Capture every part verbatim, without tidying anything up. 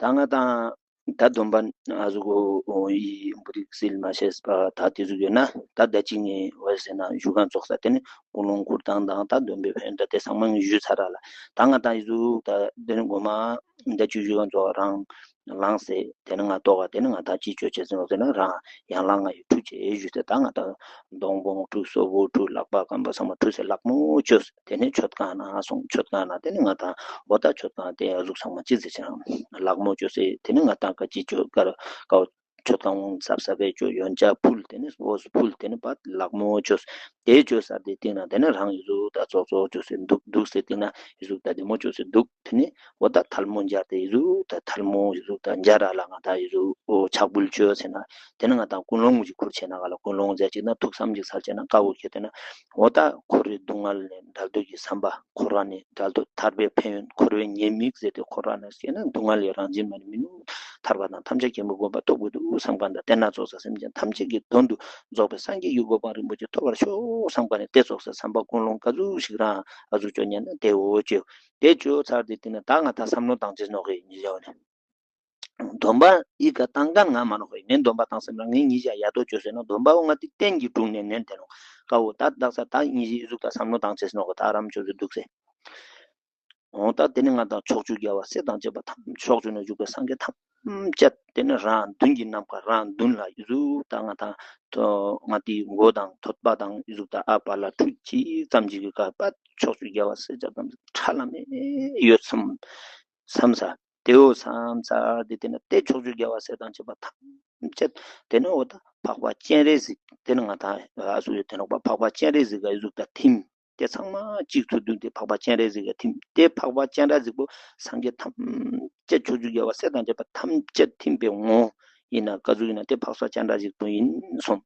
ད་ང་དང་ད་སྡོམ་པ་ཨ་ཟུག་གོ་ཡི་འབུ་རིགས་སིལ་མ་ཤེས་པ་ད་དེ་ཟུག་ཡོད་ན་ད་ད་ཅི་ངས་འོད་ཟེར་ན་བཞུགས་ཁང་ཚོགས་ས་དེ་ནི་ཀུན་སློང་བསྐུར་སྟངས་དང་ད་སྡོམ་པའི་ཕན་ད་དེ་ཚང་མ་ངས་ཞུས་ཚར་ར་ལ། ད་ང་དང་ཡི་ཟུག་ད་དེ་ནི་མགོ་མ་ད་ཅི་བཞུགས་ཁང་ཚོགས་རང་ལངས་སེ་དེ་ནི་ང་ལྟོགས་ག་དེ་ནི་ང་དང་ཅི་བཅོ་བྱེད་ཟེར་ནོ་ཟེར་ན་རང་ཡང་ལ་ང་ཡི་ཁྲུས་བྱེད་ཞུས་ཏེ་ད་ང་དང་གདོང་པོ་ཁྲུས་སོ་བོ་ཁྲུས་ལག་པ་སྐམ་པ་ཚང་མ་ཁྲུས་སེ་ལག་མོ་བཅོས་སེ་དེ་ནི་མཆོད་ཁང་ན་སོང་། མཆོད་ཁང་ན་དེ་ནི་ང་དང་འོ་ད་མཆོད་ཁང་དེ་ཡ་ཟུག་ཚང་མ་ཅི་ཟེར་བྱེད་ལག་མོ་བཅོས་སེ་དེ་ནི་ང་དང་ཀ་ཅི་བཅོ་ཀ་ར་ཀའོ། མཆོད་ཁང་གཟབ་གཟབ་བེད་སྤྱོད་ཡོན་ཆབ་ཕུལ་དེ་ནི་འོ་ཕུལ་དེ་ནི་པ་ལག་མོ་བཅོས། དེ་བཅོས་ས་དེ་སྟེང་ན་དེ་ནི་རང་ཡི་ཟུག་ད་ཙོག་ཙོག་བཅོས་སེ་འདུག་འདུག་སེ་སྟེང་ན་ཡི་ཟུག་ད་དེ་མོ་བཅོས་སེ་འདུག་དེ་ནི་འོ་ད་ཐལ་མོ་སྦྱར་ཏེ་ཡི་ཟུག་ད་ཐལ་མོ་ཡི་ཟུག་ད་སྦྱར་ར་ལ་ང་ད་ཡི་ཟུག་འོ་ཕྱག་འབུལ་བཅོས་ཟེར་ན་དེ་ནི་ང་ད་ཀུན་སློང་ཅིག་ཁུར་བྱས་ན་ག་ལ་ཀུན་སློང་མཛད་ཅིག་ན་ཐུགས་བསམ་ཅིག་སལ་བྱས་ན་དཀའ་བོ་ཁྱེར་ཏེ་ན་འོ་ད་འཁོར་བའི་སྡུག་བསྔལ་ནས་བྲལ་འདོད་ཀྱི་བསམ་པ། འཁོར་བ་ནས་བྲལ་འདོད་ཐར་པའི་ཕན་ཡོན། འཁོར་བའི་ཉེས་དམིགས་ཟེར་ཏེ་འཁོར་བ་ནས་སྐྱེས་ན་སྡུག་བསྔལ་ལས་རང་བཞིན་མ་ནས་མི་ནུབ་ཐར་པ་དང་ཐམས་ཅད་མཁྱེན་པའི་གོ་འཕང་ཐོབ་དགོས་འདུག་བསམ་མཁན་དང་དེ་ན་ཚོགས་ས་སེམས་ཅན་ཐམས་ཅད་ཀྱི་དོན་དུ་རྫོགས་པའི་སངས་རྒྱས་ཀྱི་གོ་འཕང་རིན་པོ་ཆེ་ཐོབ་པར་ཤོག་བསམ་མཁན་ནས་དེ་ཚོགས་ས་བསམ་པ་ཀུན་སློང་ག་ཟུག་ཞིག་རང་ཨ་ཟུག་བཅོ་ཉན་ན་དེ་འོ་བཅོས། དེ་བཅོས་ཚར་དེ་དེ་ན་ད་ང་ད་བསམ་བློ་བཏང་ཅེས་ནོག་གི་ཉིད་བྱ་བ་ནས། སྡོམ་པ་ཡི་ག་བཏང་མཁན་ང་མ་ནོག་གི་ངས་སྡོམ་པ་བཏང་སེམས་ལ་ངས་ཉིད་བྱ་ཡ་ཏོ་བཅོས་ཟེར་ན་སྡོམ་པ་འོ་ང་དེ་རྟེན་གྱི་དྲུང་ནས་ནན་དེ་ནོག་ཀ་འོ་ད་བདག་ས་ད་ཉིད་བྱ་ཡི་ཟུག་ད་བསམ་བློ་བཏང་ཅེས་ནོག་གི་ད་རམ་བཅོས་ཟེར་འདུག་ཟེར། འོ་ད་དེ་ནི་ང་དང་ཕྱོགས་བཅུའི་རྒྱལ་བ་སྲས་དང་བཅས་པ་ཐམས་ཕྱོགས་བཅུ་ན་བཞུགས་པའི་སངས་རྒྱས་ཐམས་ཅད་དེ་ནི་རང་མདུན་གྱི་ནམ་མཁའ་རང་མདུན་ལ་ཡི་ཟུག་ད་ང་དང་ང་དེའི་མགོ་དང་ཐོད་པ་དང་ཡི་ཟུག་ད་ཨ་པ་ལ་ཁྲུས་གཅིག་ཙམ་གྱི་གི་ཀ་པ་ཕྱོགས་བཅུའི་རྒྱལ་བ་སྲས་བཅས་ཐམས་ཅད་ཁྲ་ལམ་མེ་ཡོད་བསམ་བསམ་ས་དེའོ་བསམ་ས་དེ་དེ་ནི་དེ་ཕྱོགས་བཅུའི་རྒྱལ་བ་སྲས་དང་བཅས་པ་ཐམས་ཅད་དེ་ནི་འོ་ད་འཕགས་པ་སྤྱན་རས་གཟིགས་དེ་ནི་ང་དང་ཨ་སུ་ཡོད་དེ་ནོག་པ་འཕགས་པ་སྤྱན་རས་གཟིགས་ཀ་ཡི་ཟུག་ད་ཐིམ། དེ་ཚང་མ་གཅིག་ཏུ་བསྡུས་ཏེ་འཕགས་པ་སྤྱན་རས་གཟིགས་ཀྱི་ཐིམ། དེ་འཕགས་པ་སྤྱན་རས་གཟིགས་པོ་སངས་རྒྱས་ཐམས་ཅད་ཕྱོགས་བཅུའི་རྒྱལ་བ་སྲས་དང་བཅས་པ་ཐམས་ཅད་ཐིམ་པའི་ངོ་ཡིན་ན་ག་ཟུག་ཡིན་ན་དེ་འཕགས་པ་སྤྱན་རས་གཟིགས་པོ་ཡིན་གསུངས།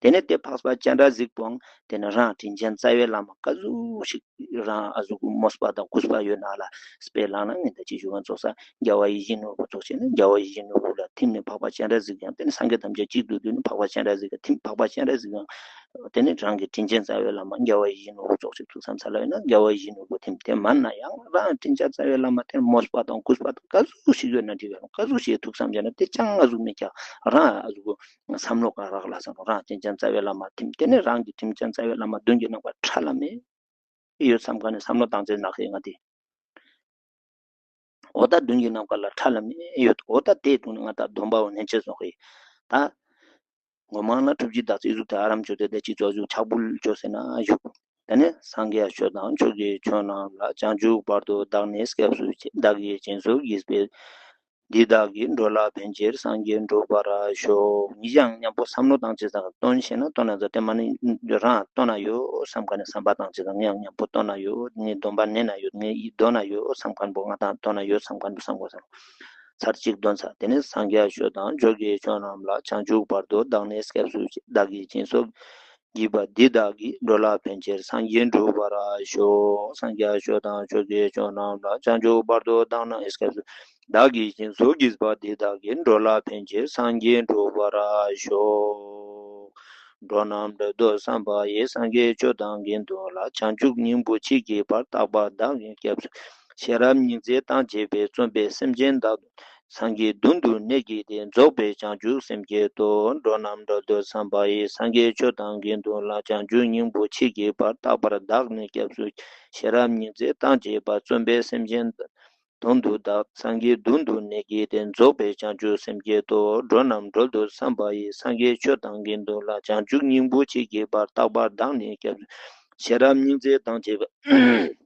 དེ་ནས་དེ་འཕགས་པ་སྤྱན་རས་གཟིགས་པོའང་དེ་ནས་རང་དྲིན་ཅན་རྩ་བའི་བླ་མ་ག་ཟུག་ཞིག་རང་ཨ་ཟུག་མོས་པ་དང་གུས་པ་ཡོད་ན་ལ་དཔེ་བླངས་ན་ངས་ད་ཅི་ཞུ་གང་ཚོགས་ས་རྒྱལ་བ་ཡིད་བཞིན་ནོར་བུ་ཚོགས་བྱས་ནས་རྒྱལ་བ་ཡིད་བཞིན་ནོར་བུ་ལ་ཐིམ་ནས་འཕགས་པ་སྤྱན་རས་གཟིགས་ཀྱང་དེ་ནས་སངས་རྒྱས་ཐམས་ཅད་གཅིག་ཏུ་བསྡུས་ནས་འཕགས་པ་སྤྱན་རས་གཟིགས་ཀྱི་ཐིམ། འཕགས་པ་སྤྱན་རས་གཟིགས་ཀྱང་དེ་ནི་རང་གི་དྲིན་ཅན་རྩ་བའི་བླ་མ་རྒྱལ་བ་ཡིད་བཞིན་ནོར་བུ་ཚོགས་ཞིག་ཐུགས་བསམ་ས་ལ་ཡོད་ན་རྒྱལ་བ་ཡིད་བཞིན་ནོར་བུ་ཐིམ། དེ་མན་ན་ཡང་རང་དྲིན་ཅན་རྩ་བའི་བླ་མ་དེར་མོས་པ་དང་གུས་པ་དང་ག་ཟུག་ཞིག་ཡོད་ན་འགྲིག་ག་ག་ཟུག་ཞིག་ཐུགས་བསམ་བྱས་ན་དེ་ཅང་ང་ཟུག་མི་ཁྱག་རང་ཨ་ཟུག་བསམ་བློ་ག་རག་ལ་བསམ་རང་དྲིན་ཅན་རྩ་བའི་བླ་མ་ཐིམ། དེ་ནི་རང་གི་དྲིན་ཅན་རྩ་བའི་བླ་མ་མདུན་གྱི་ནམ་མཁའ་ཁྲ་ལམ་མེ་ཡོད་བསམ་ག་ནས་བསམ་བློ་བཏང་ཚེ་ནག་ཧེ་ང་དེ། འོ་ད་མདུན་གྱི་ནམ་མཁའ་ལ་ཁྲ་ལམ་མེ་ཡོད། འོ་ད་དེའི་དྲུང་ནས་ང་ད་སྡོམ་པའོ་ནན་ཆེ་སོང་ཧེ། ད། མགོ་མང་ན་ཐུགས་རྗེ་བདག་ཚེ་ཟུག་ད་ཨ་རམ་བཅོས་ཏེ་ད་ཅི་ཙོག་ཟུག་ཕྱག་འབུལ་བཅོས་ཟེར་ན་བཞུགས། དེ་ནས་སངས་རྒྱས་ཆོས་དང་ཆོས་ཀྱི་མཆོག་རྣམས་ལ། བྱང་ཆུབ་བར་དུ་བདག་ནི་སྐྱབས་སུ་མཆི། བདག་གིས་སྦྱིན་སོགས་བགྱིས་པའི་འདི་དག་གིས། འགྲོ་ལ་ཕན་ཕྱིར་སངས་རྒྱས་འགྲུབ་པར་ཤོག་ཉིད་ཀྱང་མཉམ་པོ་བསམ་བློ་བཏང་ཅི་ཙང་བཏོན་ཤེས་ན་བཏོན་ན་ཙང་དེ་མ་ནི་རང་བཏོན་ན་ཡོད་བསམ་ག་ནས་བསམ་པ་བཏང་ཅི་ཙང་ངས་ཡང་མཉམ་པོ་བཏོན་ན་ཡོད། ངས་སྡོམ་པ་ནན་ན་ཡོད། ངས་ཡིད་འདོན་ན་ཡོད་བསམ་མཁན་པོ་ང་དང་འདོན་ན་ཡོད་བསམ་མཁན་པོ་བསམ་དགོས་ས་རེད། ཚར་གཅིག་འདོན་ཚར། དེ་ནས་སངས་རྒྱས་ཆོས་དང་ཆོས་ཀྱི་མཆོག་རྣམས་ལ། བྱང་ཆུབ་བར་དུ་བདག་ནི་སྐྱབས་སུ་མཆི། བདག་གིས་སྦྱིན་སོགས་བགྱིས་པ་འདི་དག་གིས། འགྲོ་ལ་ཕན་ཕྱིར་སངས་རྒྱས་འགྲུབ་པར་ཤོག་སངས་རྒྱས་ཆོས་དང་ཆོས་ཀྱི་མཆོག་རྣམས་ལ། བྱང་ཆུབ་བར་དུ་བདག་ནི་སྐྱབས་སུ། བདག་གིས་སྦྱིན་སོགས་བགྱིས་པ་འདི་དག་གིས། འགྲོ་ལ་ཕན་ཕྱིར་སངས་རྒྱས་འགྲུབ་པར་ཤོག་འགྲོ་རྣམས་སྒྲོལ་དུ་བསམ་པ་ཡིས། སངས་རྒྱས་ཆོས་དང་དགེ་འདུན་ལ། བྱང་ཆུབ་སྙིང་པོ་མཆིས་ཀྱི་བར། རྟག་པར་བདག་ནི་སྐྱབས་སུ། ཤེས་རབ་སྙིང་རྗེ་དང་བཅས་པས། བརྩོན་པས་སེམས་ཅན་བདག་སངས་རྒྱས་མདུན་དུ་གནས་ཀྱི་དེ། རྫོགས་པའི་བྱང་ཆུབ་སེམས་བསྐྱེད་དོ། འགྲོ་རྣམས་སྒྲོལ་དུ་བསམ་པ་ཡིས། སངས་རྒྱས་ཆོས་དང་དགེ་འདུན་ལ། བྱང་ཆུབ་སྙིང་པོ་མཆིས་ཀྱི་བར། རྟག་པར་བདག་ནི་སྐྱབས་སུ། ཤེས་རབ་སྙིང་རྗེ་དང་བཅས་པ། བརྩོན་པས་སེམས་ཅན་དོན་དུ་བདག་སངས་རྒྱས་མདུན་དུ་གནས་ཀྱི་དེ། རྫོགས་པའི་བྱང་ཆུབ་སེམས་བསྐྱེད་དོ། འགྲོ་རྣམས་སྒྲོལ་དུ་བསམ་པ་ཡིས། སངས་རྒྱས་ཆོས་དང་དགེ་འདུན་ལ། བྱང་ཆུབ་སྙིང་པོ་མཆིས་ཀྱི་བར། རྟག་པར་བདག་ནི་སྐྱབས་སུ། ཤེས་རབ་སྙིང་རྗེ་དང་བཅས་པ།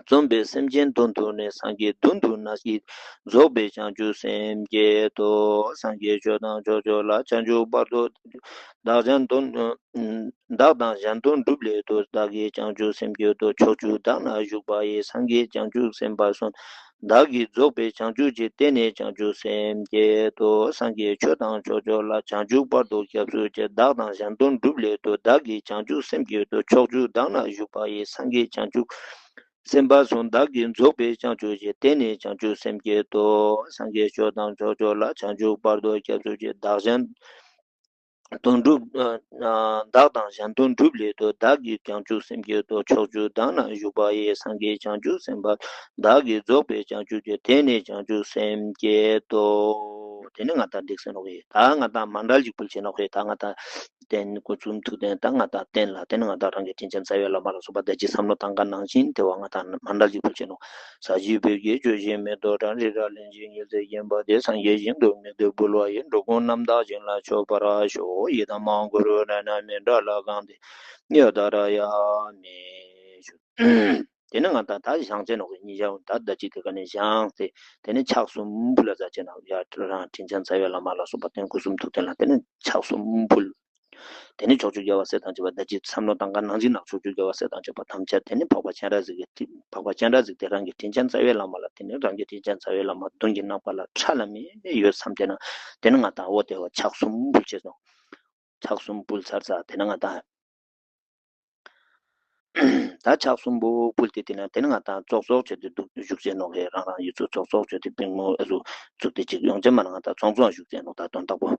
བརྩོན་པས་སེམས་ཅན་དོན་དུ་གནས། སངས་རྒྱས་མདུན་དུ་གནས་ཀྱི། རྫོགས་པའི་བྱང་ཆུབ་སེམས་བསྐྱེད་དོ། སངས་རྒྱས་ཆོས་དང་ཆོས་མཆོག་ལ། བྱང་ཆུབ་བར་དུ་བདག་གཞན་དོན། བདག་དང་གཞན་དོན་སྒྲུབ་སླད་དུ། བདག་གིས་བྱང་ཆུབ་སེམས་བསྐྱེད་དོ། ཕྱོགས་བཅུའི་བདག་ན་བཞུགས་པ་ཡིས། སངས་རྒྱས་བྱང་ཆུབ་སེམས་དཔའ་གསུམ། བདག་གིས་རྫོགས་པའི་བྱང་ཆུབ་ཀྱི། རྟེན་ནི་བྱང་ཆུབ་སེམས་བསྐྱེད་དོ། སངས་རྒྱས་ཆོས་དང་ཆོས་མཆོག་ལ། བྱང་ཆུབ་བར་དུ་སྐྱབས་སུ་མཆི། བདག་དང་གཞན་དོན་སྒྲུབ་སླད་དུ། བདག་གིས་བྱང་ཆུབ་སེམས་བསྐྱེད་དོ། ཕྱོགས་བཅུའི་བདག་ན་བཞུགས་པ་ཡིས། སངས་རྒྱས་བྱང་ཆུབ་སེམས་དཔའ་གསུམ། བདག་གིས་རྫོགས་པའི་བྱང་ཆུབ་ཀྱི། རྟེན་ནི་བྱང་ཆུབ་སེམས་བསྐྱེད་དོ། སངས་རྒྱས་ཆོས་དང་ཆོས་མཆོག་ལ། བྱང་ཆུབ་བར་དུ་སྐྱབས་སུ་མཆི། བདག་གཞན་ དོན་གྲུབ། ཨ་ཨ་བདག་དང་གཞན་དོན་སྒྲུབ་སླད་དུ། བདག་གིས་བྱང་ཆུབ་སེམས་བསྐྱེད་དོ། ཕྱོགས་བཅུ་དག་ན་བཞུགས་པ་ཡི། སངས་རྒྱས་བྱང་ཆུབ་སེམས་དཔའ་བདག་གིས་རྫོགས་པའི་བྱང་ཆུབ་ཀྱི། དེ་ནི་བྱང་ཆུབ་སེམས་བསྐྱེད་དོ། དེ་ནི་ང་དང་འགྲིག་ཟེར་ནོ་གི། ད་ང་དང་མཎྜལ་ཅིག་ཕུལ་བྱེད་ནོ་གི། ད་ང་དང་རྟེན་སྐུ་གསུང་ཐུགས་རྟེན། ད་ང་དང་རྟེན་ལ་དེ་ནི་ང་དང་རང་གི་དྲིན་ཅན་རྩ་བའི་བླ་མ་ལ་སོགས་པ་བདག་གིས་བསམ་བློ་བཏང་ག་ནང་བཞིན་དེ་བ་ང་དང་མཎྜལ་ཅིག་ཕུལ་བྱེད་ནོ། ས་གཞི་བོད་ཀྱི་ཆུ་བཞི་མེ་ཏོག་བཀྲ་རི་ར། ལྷན་ཅིག་ཉི་ཟེར་བཞིན་པ་དེ། སངས་རྒྱས་ཞིང་དུ་མི་འདོད་འབུལ་བ་ཡི། འགྲོ་ཀུན་རྣམ་དག་བྱིན་རླབས་ཆོག་པར་ཤོག། ཡི་དམ་གུ་རུ་རཏྣ་མི་འདྲ་ལ་གང་དེ་ཡ་ད་ར་ཡ་མི་ཞུ། དེ་ནི་ང་དང་ད་བཞེངས་བྱེད་ནོ་གི། ཉིན་ཞག་ད་ད་ཅི་དེ་ག་ནས་བཞེངས་ཏེ། དེ་ནི་ཕྱག་གསུམ་ཕུལ་ལ་ཟ་བྱེད་ནོ་ཡ། རང་དྲིན་ཅན་རྩ་བའི་བླ་མ་ལ་སོགས་པ་རྟེན་སྐུ་གསུང་ཐུགས་རྟེན་ལ་དེ་ནི་ཕྱག་གསུམ་ཕུལ། དེ་ནི་ཕྱོགས་བཅུའི་རྒྱལ་བ་སྲས་དང་བཅས་པ། བདག་གིས་བསམ་བློ་བཏང་ག་ནང་བཞིན་ན་ཕྱོགས་བཅུའི་རྒྱལ་བ་སྲས་དང་བཅས་པ་ཐམས་ཅད། དེ་ནི་འཕགས་པ་སྤྱན་རས་གཟིགས་ཀྱི་འཕགས་པ་སྤྱན་རས་གཟིགས་དེ་རང་གི་དྲིན་ཅན་རྩ་བའི་བླ་མ་ལ། དེ་ནི་རང་གི་དྲིན་ཅན་རྩ་བའི་བླ་མ་མདུན་གྱི་རྣམ་པ་ལ་ཁྲ་ལམ་མེ་ཡོད་བསམ་བྱས་ན། དེ་ནི་ང་དང་འོ་དེ་བ་ཕྱག་གསུམ་ཕུལ་བྱེད་ནོ། ཕྱག་གསུམ་ཕུལ་ཚར་ཚར་དེ་ནི་ང་དང་ད་ཕྱག་གསུམ་པོ་ཕུལ་ཏེ། དེ་ནི་དེ་ནི་ང་དང་ཙོག་ཙོག་བྱས་ཏེ་འདུག་བཞུགས་བྱེད་ནོ་གི། རང་རང་ཡུལ་ཚོ་ཙོག་ཙོག་བྱས་ཏེ་པུས་མོ་ཨ་ཟུག་བཙུགས་ཏེ་ཅིག་ཡོང་བྱེད་མ་ན་ང་དང་ཙོག་ཙོག་བཞུགས་བྱེད་ནོ། ད་དོན་དག་པོ།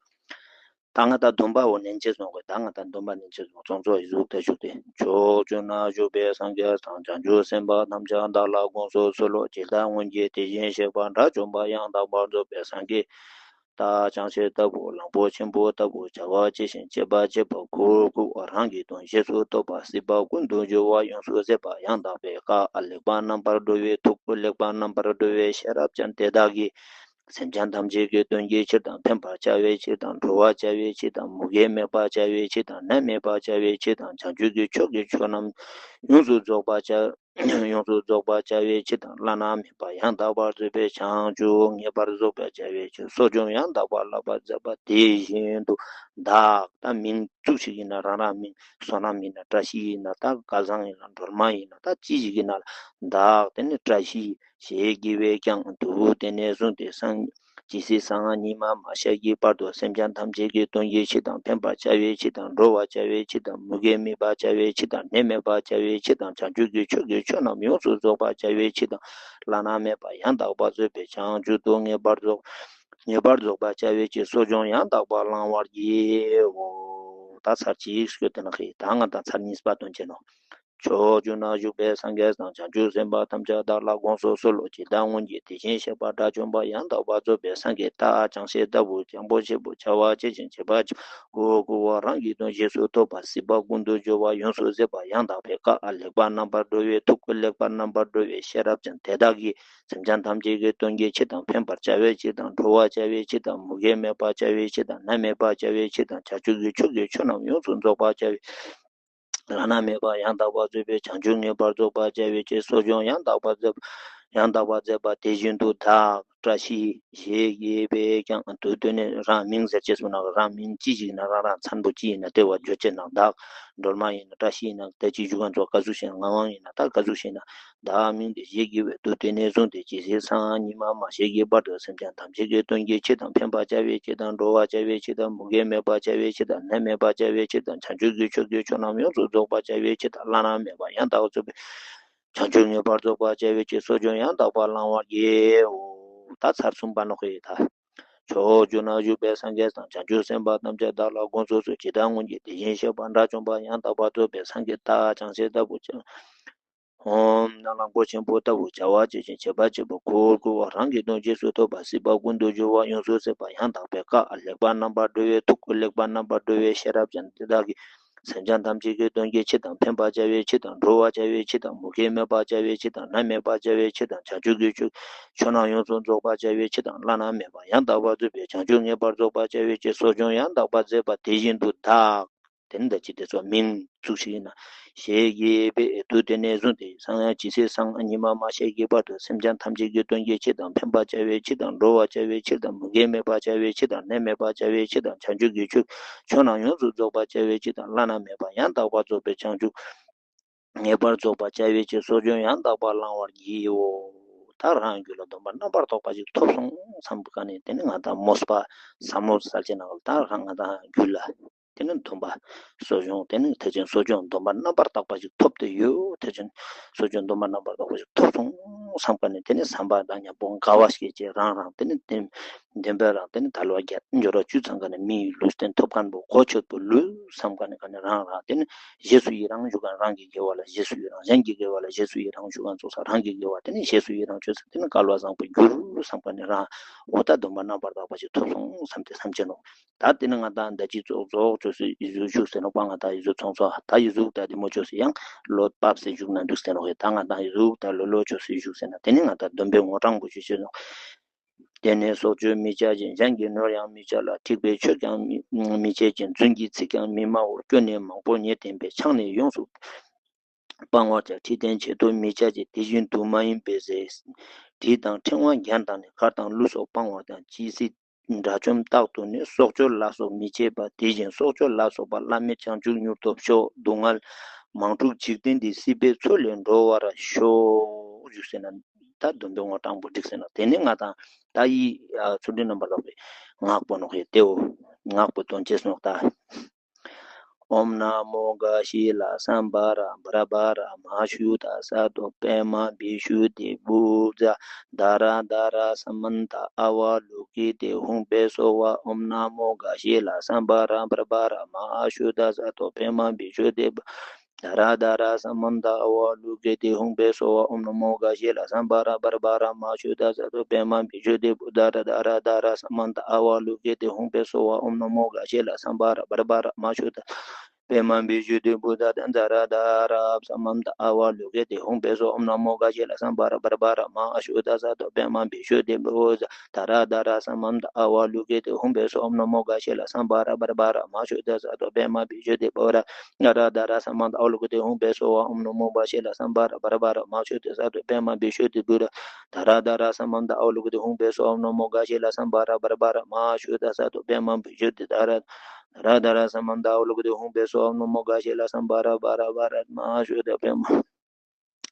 ད་ང་དང་སྡོམ་པ་བོ་ནན་ཆེ་སོང་གི། ད་ང་དང་སྡོམ་པ་ནན་ཆེ་སོང་། ཙོག་ཙོག་བཞུགས་ཏེ་བཞུགས་ཏེ། ཕྱོགས་བཅུ་ན་བཞུགས་པའི་སངས་རྒྱས་དང་། བྱང་ཆུབ་སེམས་དཔའ་ཐམས་ཅད་བདག་ལ་དགོངས་སུ་གསོལ་ལོ། ཇི་ལྟར་སྔོན་གྱི་དེ་བཞིན་གཤེགས་པ། དགྲ་བཅོམ་པ་ཡང་དག་པར་རྫོགས་པའི་སངས་རྒྱས། རྟ་ཅང་ཤེས་ལྟ་བུ། གླང་པོ་ཆེན་པོ་ལྟ་བུ། བྱ་བ་བྱེད་ཅིང་བྱེད་པ་བྱེད་པ་ཁུར་ཁུར་བ། རང་གི་དོན་རྗེས་སུ་ཐོབ་པ། སྲིད་པ་ཀུན་ཏུ་སྦྱོར་བ་ཡོངས་སུ་ཟད་པ། ཡང་དག་པའི་བཀའ་ལེགས་པར་རྣམ་པར་གྲོལ་བའི་ཐུགས། ལེགས་པར་རྣམ་པར་གྲོལ་བའི་ཤེས་རབ་ཅན་དེ་དག་གིས། སེམས་ཅན་ཐམས་ཅད་ཀྱི་དོན་གྱི་ཕྱིར་དང་། ཕན་པར་བྱ་བའི་ཕྱིར་དང་། གྲོལ་བར་བྱ་བའི་ཕྱིར་དང་། མུ་གེ་མེད་པར་བྱ་བའི་ཕྱིར་དང་། ནད་མེད་པར་བྱ་བའི་ཕྱིར་དང་། བྱང་ཆུབ་ཀྱི་ཕྱོགས་ཀྱི་ཆོས་རྣམས་ཡོངས་སུ་རྫོགས་པར་བྱ། ཡོངས་སུ་རྫོགས་པར་བྱ་བའི་ཕྱིར་དང་། བླ་ན་མེད་པ་ཡང་དག་པར་རྫོགས་པའི་བྱང་ཆུབ་ངེས་པར་རྫོགས་པར་བྱ་བའི་ཕྱིར། གསོ་སྦྱོང་ཡང་དག་པ་བསླབ་པར་མཛད་པ་དེ་བཞིན་དུ་བདག་ད་མིང་ཙུག་ཞིག་ཡིན་ན་རང་རང་མིང་། བསོད་ནམས་ཡིན་ན་བཀྲ་ཤིས་ཡིན་ན། ད་སྐལ་བཟང་ཡིན་ན་སྒྲོལ་མ་ཡིན་ན། ད་ཅི་ཞིག་ཡིན་ན་བདག་དེ་ནི་བཀྲ་ཤིས་ཞེས་བགྱི་བས་ཀྱང་། དུས་དེ་ནས་བཟུང་སྟེ་སངས་ཇི་སྲིད་སང་ཉི་མ་མ་ཤར་གྱི་བར་དུ། སེམས་ཅན་ཐམས་ཅད་ཀྱི་དོན་གྱི་ཕྱིར་དང་། ཕན་པར་བྱ་བའི་ཕྱིར་དང་། གྲོལ་བར་བྱ་བའི་ཕྱིར་དང་། མུ་གེ་མེད་པར་བྱ་བའི་ཕྱིར་དང་། ནད་མེད་པར་བྱ་བའི་ཕྱིར་དང་། བྱང་ཆུབ་ཀྱི་ཕྱོགས་ཀྱི་ཆོས་རྣམས་ཡོངས་སུ་རྫོགས་པར་བྱ་བའི་ཕྱིར་དང་། བླ་ན་མེད་པ་ཡང་དག་པར་རྫོགས་པའི་བྱང་ཆུབ་ཏུ་ངེས་པར་རྫོགས། ངེས་པར་རྫོགས་པར་བྱ་བའི་ཕྱིར། གསོ་སྦྱོང་ཡང་དག་པ་བླང་བར་བགྱིའོ། ད་ཚར་གཅིག་ཤོད་དེ་ན་ཧེ། ད་ང་དང་ཚར་གཉིས་པ་དོན་བྱེད་ནོ། ཕྱོགས་བཅུ་ན་བཞུགས་པའི་སངས་རྒྱས་དང་། བྱང་ཆུབ་སེམས་དཔའ་ཐམས་ཅད་བདག་ལ་དགོངས་སུ་གསོལ་ལོ། ཇི་ལྟར་སྔོན་གྱི་དེ་བཞིན་གཤེགས་པ། དགྲ་བཅོམ་པ་ཡང་དག་པར་རྫོགས་པའི་སངས་རྒྱས། རྟ་ཅང་ཤེས་ལྟ་བུ། གླང་པོ་ཆེན་པོ། བྱ་བ་བྱེད་ཅིང་བྱེད་པ་ཁུར་ཁུར་བ། རང་གི་དོན་རྗེས་སུ་ཐོབ་པ། སྲིད་པ་ཀུན་ཏུ་སྦྱོར་བ་ཡོངས་སུ་ཟད་པ། ཡང་དག་པའི་བཀའ་ལེགས་པར་རྣམ་པར་གྲོལ་བའི་ཐུགས། ལེགས་པར་རྣམ་པར་གྲོལ་བའི་ཤེས་རབ་ཅན་དེ་དག་གིས། སེམས་ཅན་ཐམས་ཅད་ཀྱི་དོན་གྱི་ཕྱིར་དང་། ཕན་པར་བྱ་བའི་ཕྱིར་དང་། གྲོལ་བར་བྱ་བའི་ཕྱིར་དང་། མུ་གེ་མེད་པར་བྱ་བའི་ཕྱིར་དང་། ནད་མེད་པར་བྱ་བའི་ཕྱིར་དང་། བྱང་ཆུབ་ཀྱི་ཕྱོགས་ཀྱི་ཆོས་རྣམས་ཡོངས་སུ་རྫོགས་པར་བྱ་བའི། བླ་ན་མེད་པ་ཡང་དག་པར་རྫོགས་པའི་བྱང་ཆུབ་ངེས་པར་རྫོགས་པར་བྱ་བའི་ཕྱིར། གསོ་སྦྱོང་ཡང་དག་པར་མཛད། ཡང་དག་པར་མཛད་པ་དེ་བཞིན་དུ་བདག་བཀྲ་ཤིས་ཞེས་བགྱི་བས་ཀྱང་། དུས་དེ་ནས་རང་མིང་ཟེར་ཅེས་སུ་ན་རང་མིང་ཅི་ཞིག་ཡིན་ན། རང་རང་མཚན་པོ་ཅི་ཡིན་ན་དེ་བ་བརྗོད་ཅེས་ན། བདག་སྒྲོལ་མ་ཡིན་ན། བཀྲ་ཤིས་ཡིན་ན། དེ་ཅི་ཞུ་ག་ཚོ་བཀའ་ཟུར་ཞིག་ངག་དབང་ཡིན་ན། ད་བཀའ་ཟུར་ཞིག་ན། བདག་མིང་འདི་ཞེས་བགྱི་བས། དུས་དེ་ནས་བཟུང་སྟེ་ཇི་སྲིད་སང་ཉི་མ་མ་ཤར་གྱི་བར་དུ། སེམས་ཅན་ཐམས་ཅད་ཀྱི་དོན་གྱི་ཕྱིར་དང་། ཕན་པར་བྱ་བའི་ཕྱིར་དང་། གྲོལ་བར་བྱ་བའི་ཕྱིར་དང་། མུ་གེ་མེད་པར་བྱ་བའི་ཕྱིར་དང་། ནད་མེད་པར་བྱ་བའི་ཕྱིར་དང་། བྱང་ཆུབ་ཀྱི་ཕྱོགས་ཀྱི་ཆོས་རྣམས་ཡོངས་སུ་རྫོགས་པར་བྱ་བའི་ཕྱིར་དང་། བླ་ན་མེད་པ་ཡང་དག་པར་རྫོགས་པའི་བྱང་ཆུབ་ངེས་པར་རྫོགས་པར་བྱ་བའི་ཕྱིར། གསོ་སྦྱོང་ཡང་དག་པ་བླང་བར་བགྱིའོ། ད་ཚར་གསུམ་པ་ནོ་ཧེ་ད། ཕྱོགས་བཅུ་ན་བཞུགས་པའི་སངས་རྒྱས་དང་། བྱང་ཆུབ་སེམས་དཔའ་ཐམས་ཅད་བདག་ལ་དགོངས་སུ་གསོལ། ཇི་ལྟར་སྔོན་གྱི་དེ་བཞིན་གཤེགས་པ། དགྲ་བཅོམ་པ་ཡང་དག་པར་རྫོགས་པའི་སངས་རྒྱས། རྟ་ཅང་ཤེས་ལྟ་བུ། ཨོཾ། གླང་པོ་ཆེན་པོ་ལྟ་བུ། བྱ་བ་བྱེད་ཅིང་བྱེད་པ་བྱེད་པ་ཁུར་ཁུར་བ། རང་གི་དོན་རྗེས་སུ་ཐོབ་པ། སྲིད་པ་ཀུན་ཏུ་སྦྱོར་བ་ཡོངས་སུ་ཟད་པ། ཡང་དག་པའི་བཀའ་ལེགས་པར་རྣམ་པར་གྲོལ་བའི་ཐུགས། ལེགས་པར་རྣམ་པར་གྲོལ་བའི་ཤེས་རབ་ཅན་དེ་དག་གིས། སེམས་ཅན་ཐམས་ཅད་ཀྱི་དོན་གྱི་ཕྱིར་དང་། ཕན་པར་བྱ་བའི་ཕྱིར་དང་། གྲོལ་བར་བྱ་བའི་ཕྱིར་དང་། མུ་གེ་མེད་པར་བྱ་བའི་ཕྱིར་དང་། ནད་མེད་པར་བྱ་བའི་ཕྱིར་དང་། བྱང་ཆུབ་ཀྱི་ཕྱོགས་ཆོས་རྣམས་ཡོངས་སུ་རྫོགས་པར་བྱ་བའི་ཕྱིར་དང་། བླ་ན་མེད་པ་ཡང་དག་པར་རྫོགས་པའི་བྱང་ཆུབ་ངེས་པར་རྫོགས་པར་བྱ་བའི་ཕྱིར། གསོ་སྦྱོང་ཡང་དག་པར་མཛད་པ་དེ་བཞིན་དུ་བདག་དེ་ནི་ད་ཅི་དེ་ཚོ་མིང་བཙུགས་ཤིག་ཡིན་ན། ཞེས་བགྱི་བས། དུས་དེ་ནས་བཟུང་སྟེ་སང་ཡང་ཇི་སྲིད་སང་ཉི་མ་མ་ཤར་གྱི་བར་དུ། སེམས་ཅན་ཐམས་ཅད་ཀྱི་དོན་གྱི་ཕྱིར་དང་། ཕན་པར་བྱ་བའི་ཕྱིར་དང་། གྲོལ་བར་བྱ་བའི་ཕྱིར་དང་། མུ་གེ་མེད་པར་བྱ་བའི་ཕྱིར་དང་། ནད་མེད་པར་བྱ་བའི་ཕྱིར་དང་། བྱང་ཆུབ་ཀྱི་ཕྱོགས་ཆོས་རྣམས་ཡོངས་སུ་རྫོགས་པར་བྱ་བའི་ཕྱིར་དང་། བླ་ན་མེད་པ་ཡང་དག་པར་རྫོགས་པའི་བྱང་ཆུབ་ངེས་པར་རྫོགས་པར་བྱ་བའི་ཕྱིར། གསོ་སྦྱོང་ཡང་དག་པ་བླང་བར་བགྱིའོ། ད་རང་རྒྱུད་ལ་སྡོམ་པ་རྣམ་པར་དག་པ་ཞིག་ཐོབ་སོང་བསམ་ག་ནས། དེ་ནི་ང་དང་མོས་པ་བསམ་བློ་གསལ་བྱེད་ནང་ལ། ད་རང་ང་དང་རྒྱུད་ལ་དེ་ནི་སྡོམ་པ་གསོ་སྦྱོང་། དེ་ནི་ཐེག་ཆེན་གསོ་སྦྱོང་སྡོམ་པ་རྣམ་པར་དག་པ་ཞིག་ཐོབ་སྟེ་ཡོད། ཐེག་ཆེན་གསོ་སྦྱོང་སྡོམ་པ་རྣམ་པར་དག་པ་ཞིག་ཐོབ་སོང་བསམ་ག་ནས། དེ་ནི་བསམ་པ་དང་མཉམ་པོ་དགའ་བ་སྐྱེས་བྱས། རང་རང་དེ་ནི་དེ་ བདེན་པ་རང་དེ་ནི་དལ་བ་བརྒྱད་འབྱོར་བ་བཅུ་ཚང་མཁན་ནི་མི་ཡི་ལུས་རྟེན་ཐོབ་མཁན་པོ་གོ་ཆོད་པོ་ལུས་བསམ་མཁན་ནི་ག་ནི་རང་རང་དེ་ནི་རྗེས་སུ་ཡི་རང་ཞུ་མཁན་རང་གི་དགེ་བ་ལ་རྗེས་སུ་ཡི་རང་གཞན་གྱི་དགེ་བ་ལ་རྗེས་སུ་ཡི་རང་ཞུ་མཁན་ཚོགས་ས་རང་གི་དགེ་བ་དེ་ནི་རྗེས་སུ་ཡི་རང་བཅོས་ས་དེ་ནི་སྐལ་བ་བཟང་པོ་འགྱུར་བསམ་མཁན་ནི་རང་འོ་ད་སྡོམ་པ་རྣམ་པར་དག་པ་ཞིག་ཐོབ་སོང་བསམ་སྟེ་བསམ་བྱེད་ནོ། ད་དེ་ནི་ང་དང་ད་ཅི་ཙོག་ཙོག་བཅོས་སུ་ཡི་ཟུག་བཞུགས་ཟེར་ནོ་པ། ང་དང་ཡི་ཟུག་ཚོང་ཚོགས་ད་ཡི་ཟུག་ད་དེ་མོ་བཅོས་སུ་ཡང་ལོ་བབས་སེ་བཞུགས་ན་འགྲིག་ཟེར་ནོ། ད་ང་དང་ཡི་ཟུག་ད་ལོ་ལོ་བཅོས་སུ་བཞུགས་ཟེར་ན་དེ་ནི་ང་དང་སྡོམ་པའི་ངོ་གྲངས་པོ་ཞིག་བཅོས་ནོ། དེ་ནས་སྲོག་གཅོད་མི་བྱ་ཞིང་། གཞན་གྱི་ནོར་ཡང་མི་བྱ་ལ། འཁྲིག་པའི་ཆོས་ཀྱང་མི་མི་བྱེད་ཅིང་། རྫུན་གྱི་ཚིག་ཀྱང་མི་སྨྲའོ། སྐྱོན་ནི་མང་པོ་ཉེར་བསྟན་པས། ཆང་ནི་ཡོངས་སུ་སྤང་བར་བྱ། ཁྲི་སྟན་ཆེད་དུ་མི་བྱ་ཞིང་། དེ་བཞིན་དུ་མ་ཡིན་པའི་ཟས། དྲི་དང་ཕྲེང་བ་རྒྱན་དང་ནི། གར་དང་གླུ་སོགས་སྤང་བ་དང་། ཇི་སྲིད་དགྲ་བཅོམ་རྟག་ཏུ་ནི། སྲོག་གཅོད་ལ་སོགས་མི་བྱེད་པ། དེ་བཞིན་སྲོག་གཅོད་ལ་སོགས་པ་བླ་མེད་བྱང་ཆུབ་མྱུར་ཐོབ་ཤོག། སྡུག་བསྔལ་མང་དྲུག་འཇིག་རྟེན་འདི། སྲིད་པའི་མཚོ་ལས་འགྲོ་བར་ཤོག། བཞུགས་ཟེར་ན་ད་སྡོམ་པའི་ངོ་གྲངས་པོ་འགྲིག་ཟེར་ན་དེ་ནི་ང་དང་ད་ཡི་ཚུལ་ཁྲིམས་རྣམ་པར་དག་པའི་ངག་པོ་ནོ་ཧེ་ཏེའོ། ངག་པོ་དོན་ཅེས་ནོ་ད། ཨོཾ་ན་མོ་ག་ཤི་ལ་སཾ་བྷ་ར་བྷ་ར་བྷ་ར་མ་ཤུ་དྷ་ས་ཏོ་པདྨ་བི་ཤུ་དྷི་བྷུ་ཛ་དྷ་ར་དྷ་ར་ས་མན་ཏ་ཨ་ཝ་ལོ་ཀི་ཏེ་ཧཱུྃ་བྷེ་སྭ་ཝ། ཨོཾ་ན་མོ་ག་ཤི་ལ་སཾ་བྷ་ར་བྷ་ར་བྷ་ར་མ་ཤུ་དྷ་ས་ཏོ་པདྨ་བི་ཤུ་དྷི་བྷུ་དྷ་ར་དྷ་ར་ས་མན་ཏ་ཨ་ཝ་ལོ་ཀི་ཏེ་ཧཱུྃ་བྷེ་སྭ་ཝ། ཨོཾ་ན་མོ་ག་ཤི་ལ་སཾ་བྷ་ར་བྷ་ར་བྷ་ར་མ་ཤུ་དྷ་ས་ཏོ་པདྨ་བི་ཤུ་དྷི་བྷུ་དྷ་ར་དྷ་ར་དྷ་ར་ས་མན་ཏ་ཨ་ཝ་ལོ་ཀི་ཏེ་ཧཱུྃ་བྷེ་སྭ་ཝ། ཨོཾ་ན་མོ་ག་ཤི་ལ་སཾ་བྷ་ར་བྷ་ར་བྷ་ར་མ་ཤུ་དྷ་པདྨ་བི་ཤུ་དྷི་བྷུ་དྷ་ར་དྷ་ར་ས་མན་ཏ་ཨ་ཝ་ལོ་ཀི་ཏེ་ཧཱུྃ་བྷེ་སྭ་ཝ། ཨོཾ་ན་མོ་ག་ཤི་ལ་སཾ་བྷ་ར་བྷ་ར་བྷ་ར་མ་ཤུ་དྷ་ས་ཏོ་པདྨ་བི་ཤུ་དྷི་བྷུ་ཛ་དྷ་ར་དྷ་ར་ས་མན་ཏ་ཨ་ཝ་ལོ་ཀི་ཏེ་ཧཱུྃ་བྷེ་སྭ་ཝ། ཨོཾ་ན་མོ་ག་ཤི་ལ་སཾ་བྷ་ར་བྷ་ར་བྷ་ར་མ་ཤུ་དྷ་ས་ཏོ་པདྨ་བི་ཤུ་དྷི་བྷུ་ར་དྷ་ར་དྷ་ར་ས་མན་ཏ་ཨ་ཝ་ལོ་ཀི་ཏེ་ཧཱུྃ་བྷེ་སྭ་ཝ། ཨོཾ་ན་མོ་ག་ཤི་ལ་སཾ་བྷ་ར་བྷ་ར་བྷ་ར་མ་ཤུ་དྷ་ས་ཏོ་པདྨ་བི་ཤུ་དྷི་བྷུ་ར་དྷ་ར་དྷ་ར་ས་མན་ཏ་ཨ་ཝ་ལོ་ཀི་ཏེ་ཧཱུྃ་བྷེ་སྭ་ཝ། ཨོཾ་ན་མོ་ག་ཤི་ལ་སཾ་བྷ་ར་བྷ་ར་བྷ་ར་མ་ཤུ་དྷ་ས་ཏོ་པདྨ་བི་ཤུ་དྷི་དྷ་ར་དྷ་ར་དྷ་ར་ས་མན་ཏ་ཨ་ཝ་ལོ་ཀི་ཏེ་ཧཱུྃ་བྷེ་སྭ་ཝ། ཨོཾ་ན་མོ་ག་ཤི་ལ་སཾ་བྷ་ར་བྷ་ར་བྷ་ར་མ་ཤུ་དྷ་པདྨ་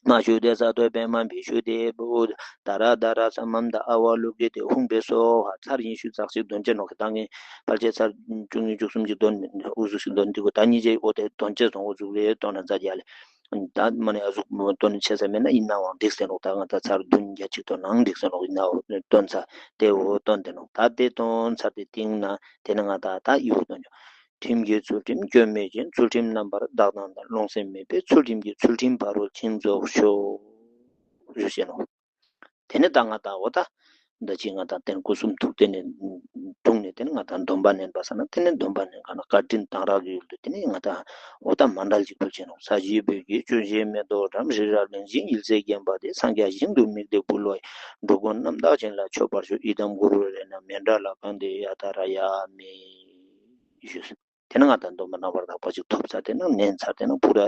མ་ཤུ་དྷ་ས་ཏོ་པདྨ་བི་ཤུ་དྷི་བྷུ་དྷ་ར་དྷ་ར་ས་མན་ཏ་ཨ་ཝ་ལོ་ཀི་ཏེ་ཧཱུྃ་བྷེ་སྭཱ་ཧཱ། ཚར་ཉི་ཤུ་རྩ་གཅིག་འདོན་བྱེད་ནོ་གི་ད་ངས་ཕལ་ཆེར་ཚར་བཅུ་གཉིས་བཅུ་གསུམ་གྱི་འདོན་འུ་ཟུག་ཞིག་འདོན་འདི་གོ། ད་གཉིས་ཀྱི་འོ་དེ་འདོན་བྱེད་སོང་འུ་ཟུག་རེ་འདོན་ན་མཛའ་རྒྱ་ལེ། ད་མ་ནི་ཨ་ཟུག་མོ་འདོན་ཆེ་ས་མེད་ན་ཡིན་ནའང་འགྲིག་ཟེར་ནོ། ད་ང་ད་ཚར་བདུན་བརྒྱ་གཅིག་འདོན་ནའང་འགྲིག་ཟེར་ནོ། ཡིན་ནའང་འདོན་ས་དེ་འོ་འདོན་དེ་ནོ། ད་དེ་འདོན་ཚར་ཏེ་སྟིང་ན་དེ་ནི་ང་ད་ད་ཡི་བོ་འདོན་ཆོག། ཁྲིམས་ཀྱི་ཚུལ་ཁྲིམས་སྐྱོན་མེད་ཅིང་། ཚུལ་ཁྲིམས་རྣམ་པར་དག་དང་ལྡན། རློམ་སེམས་མེད་པས་ཚུལ་ཁྲིམས་ཀྱི། ཚུལ་ཁྲིམས་ཕ་རོལ་ཕྱིན་རྫོགས་ཤོག། ཞུ་ཞེས་ནོ། དེ་ནི་ད་ང་དང་འོ་ད། འདི་ཅི་ང་དང་དེ་ནི་སྐུ་གསུང་ཐུགས་དེ་ནི་དྲུང་ནས་དེ་ནི་ང་དང་སྡོམ་པ་ནན་པ་ས་ན་དེ་ནི་སྡོམ་པ་ནན་ག་ན་བཀའ་དྲིན་དང་རག་གི་ཡུལ་དུ་དེ་ནི་ང་དང་འོ་ད་མཎྜལ་ཅིག་ཕུལ་ཆེན་ནོ། ས་གཞི་བོད་ཀྱི་ཆུ་བཞི་མེ་ཏོག་འགྲམ། རི་རབ་གླིང་བཞི་ཡུལ་ཚན་བརྒྱན་པ་དེ། སངས་རྒྱས་ཞིང་དུ་དམིགས་ཏེ་འབུལ་བ་ཡི། འགྲོ་ཀུན་རྣམ་དག་བྱིན་རླབས་མཆོད་པར་ཤོག། ཨི་དཾ་གུ་རུ་རེ་ན་མཎྜལ་ཀ་ནྡྷེ་ཡ་ཏཱ་ར་ཡ་མི་ཞུས། དེ་ནི་ང་དང་སྡོམ་པ་རྣམ་པར་དག་པ་ཅིག་ཐོབ་ཚར། དེ་ནི་ནན་ཚར། དེ་ནི་ཕུ་ར་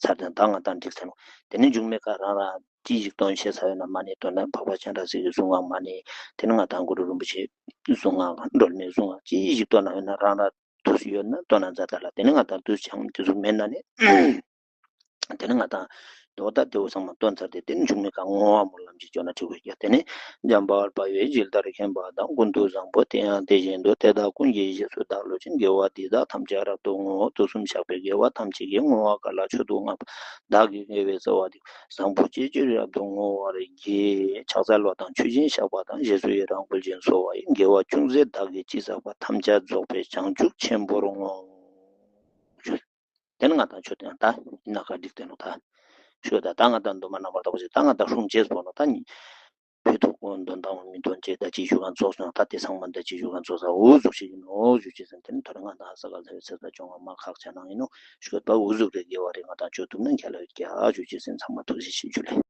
ཚར། དེ་ནི་ད་ང་དང་འགྲིག་ཚར་ནོ། དེ་ནི་འཇུག་མེད་ཀ་རང་རང་ཅི་ཞིག་འདོན་ཤེས་ས་ཡོད་ན་མ་ཎི་འདོན་ན། འཕགས་པ་སྤྱན་རས་གཟིགས་ཀྱི་གཟུངས་སྔགས་མ་ཎི། དེ་ནི་ང་དང་གུ་རུ་རིན་པོ་ཆེ་གཟུངས་སྔགས་སྒྲོལ་མའི་གཟུངས་སྔགས་ཅི་ཞིག་འདོན་ན་ཡོད་ན་རང་རང་དུས་སུ་ཡོད་ན་འདོན་ན་མཛའ་ད་ལ། དེ་ནི་ང་དང་དུས་ཆང་དེ་ཚོ་མེད་ན་ནི། དེ་ནི་ང་དང་དོ་ད་དེ་བོ་ཚང་མ་འདོན་ཚར་ཏེ་དེ་ནི་འཇུག་མེད་ཀ་བསྔོ་བ་སྨོན་ལམ་ཅིག་བཅོ་ན་འགྲིག་གོ་ཀྱག། དེ་ནི་འཇམ་དཔལ་དཔའ་བོས་ཇི་ལྟར་མཁྱེན་པ་དང་། ཀུན་ཏུ་བཟང་པོ་དེ་ཡང་དེ་བཞིན་དུ། དེ་དག་ཀུན་གྱི་རྗེས་སུ་བདག་སློབ་ཅིང་། དགེ་བ་འདི་དག་ཐམས་ཅད་རབ་ཏུ་བསྔོ། དུས་གསུམ་གཤེགས་པའི་དགེ་བ་ཐམས་ཅད་ཀྱི། བསྔོ་བ་ག་ལ་མཆོག་ཏུ་བསྔགས་པ། བདག་གི་དགེ་བའི་རྩ་བ་འདི། བཟང་པོ་སྤྱོད་ཕྱིར་རབ་ཏུ་བསྔོ་བར་བགྱི། ཕྱག་འཚལ་བ་དང་མཆོད་ཅིང་བཤགས་པ་དང་། རྗེས་སུ་ཡི་རང་བསྐུལ་ཞིང་གསོལ་བ་ཡི། དགེ་བ་ཅུང་ཟད་བདག་གིས་ཅི་བསགས་པ། ཐམས་ཅད་རྫོགས་པའི་བྱང་ཆུབ་ཆེན་པོར་བསྔོ། དེ་ནི་ང་དང་ཆོས་དེ་ད་ཡིན་ན་ག་འགྲིག་དེ་ནོ་ད། ཆོས་ད་ད་ང་དང་འདུན་མ་རྣམ་པར་དག་པ་ཞིག་ད་ང་དང་སྲུང་བྱེད་སོང་ནོ་ད་ནི། བོད་ཐུག་འདོན་དང་མི་འདོན་བྱེད་ད་ཅི་ཞུ་གང་རྫོགས་སོང་ད་དེ་ཚང་མ་ད་ཅི་ཞུ་གང་རྫོགས་ས་འུ་ཟུག་ཞིག་ཡིན་ནོ་ཞུ་ཅི་ཟིན་དེ་ནི་ཐོ་རེ་ང་དང་ས་ག་ལྷ་བའི་ཚེ་ད་ཅོང་ང་མ་ཁག་ཆ་ནང་ཡིན་ནོ་ཞུ་ད་འུ་ཟུག་རེ་དགེ་བ་རེ་ང་དང་ཆོས་ཐུབ་ན་འཁྱལ་ལ་ཡོད་ཀྱ་ཞུ་ཅི་ཟིན་ཚང་མ་ཐུགས་རྗེ་ཆེ་ཞུ་ལེ།